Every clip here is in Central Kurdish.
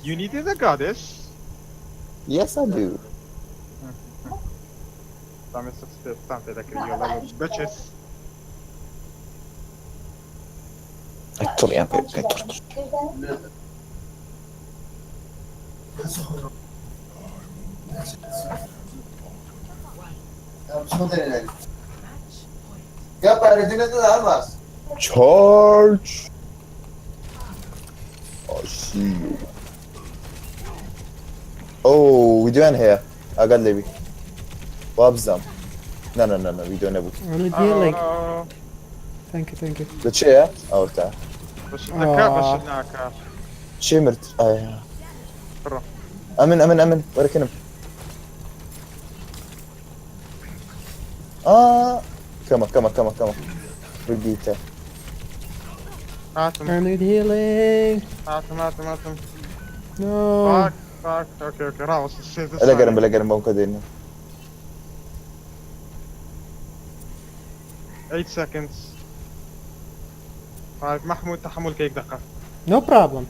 You needed a goddess. Yes I do. Tam jest tam te takie little bitches. ئەی تڕیان پێ بکەی تڕ تڕ. Charge. I see you. Oh, we doing here. I got Libby. وابزام. No, no, no, no, we don't have. I need healing. Thank you, thank you. لە چێیە؟ ئەوەتا. بەش نەکا بەش ناکا. چێ مرد؟ ئایا. بڕۆ. ئەمن ئەمن ئەمن وەرەکەنم. آه كما كما كما كما برجيتا هاتم I need healing. هاتم هاتم هاتم. No. Fuck fuck okay okay ڕاوەست 13 بەلەگەرم بەلەگەرم بۆم کە دێنم. 8 seconds. 5 محمود تحمل كيك دقة. No problem.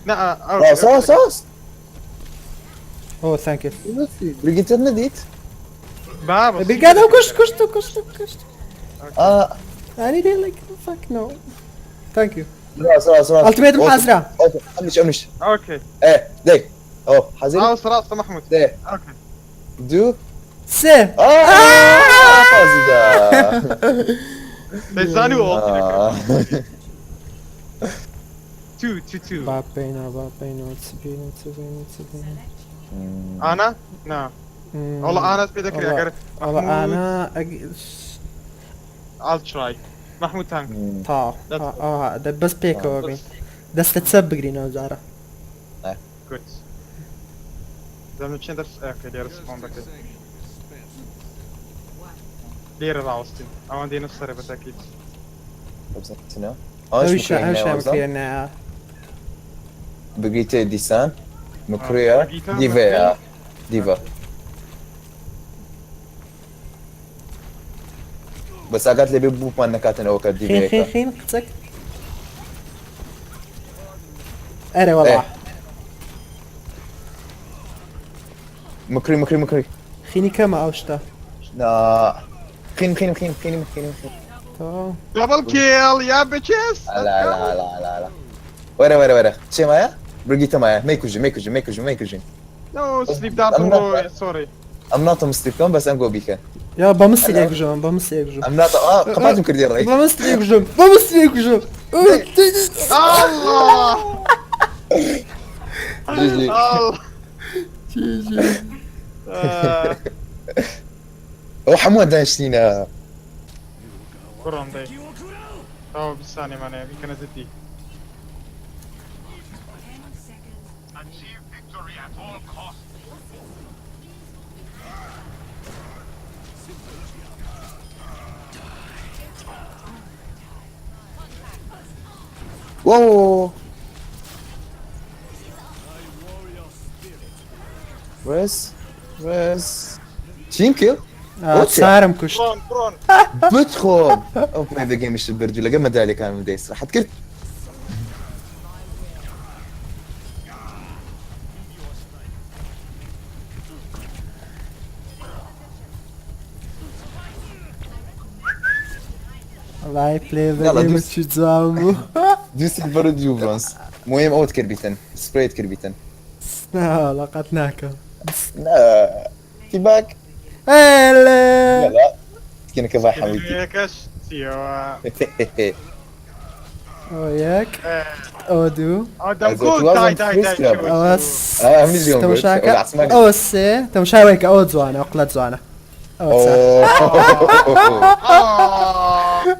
لا راس راس راس. Oh, thank you. برجيتا نديت. بابا Brigada, كشت كشت كشت كشت. اه I need healing. Fuck no. Thank you. راس راس راس. Ultimate محازرة. امش امش. okay ايه دي. اوه حزين. راس راس محمود. دي. okay. دو. سێ. اه فازدا. دەیزانی و آه. 2 2 2 با بینەوە با بینەوە چ بینە چ بینە چ بینە. انا؟ نا والله انا بيدك والله- اگر والله محمود انا I'll try محمود tank تا That's ئا بەس پێکەوە بین دەستت سەر بگرینەوە جارە. good. زعما چێن دەرس okay لێرە spawn دەکەی. لێرە ڕاوەستین ئەوان دێنە سەرە بەتەکیت. ئەویش ئەویش مکرێنە. برجيتا ديسان مكريا برجيتا، ديفا ديفا بس اقات لي بوب ما نكاتن اوكا خین خین ديفا خین قچک. ئەرێ وەڵا. مكري مكري مكري. خینی کەمە ئەو شتە. لا خين خين خين خين خين خين. تەواو. Double kill يا bitches. لا لا لا لا لا ورا ورا ورا شي مايا برجيتا مايا ميكوجي ميكوجي ميكوجي ميكوجي. No sleep dart I'm not- sorry. ام ناطم ستيفكم بس ام جو بيكا. یا بە مستی لێکژۆم بە مستی لێکژۆم. ام ناطم اه قطعتم كردي الري. بە مستی لێکژۆم بە مستی لێکژۆم. الله جي جي. الله آه، او حمود دانشتينا. بڕۆم دەی. تەواو 20 ثانیەمان هەیە بیکەنە جدی. Achieve victory at all costs. واو ريس ريس تيم كيل. سارم کوشت. برۆن برۆن. بدخل او بلاي ذا جيم برجو لقى مدالي كان مديس راح تكرت. وەڵای play the يلا game دوس. چی جوان بوو. دو silver و دو برونز مهم اوت كربيتن سبريت كربيتن. نا لقد ناکەم. لا تي باك. ئێلێ. لا لا كنا كفا حبيبتي. یەکەش چیەوە؟ ئەوە یەک ئەوە دوو. دەمکو دای دای دای. ئەوە آه، منی زیۆم گوت. تەماشاکە. ئەوە عەسمانی. ئەوە سێ تەماشاوێکە ئەوە جوانە ئەو قلە جوانە. ئەوە چار. أوه. آه.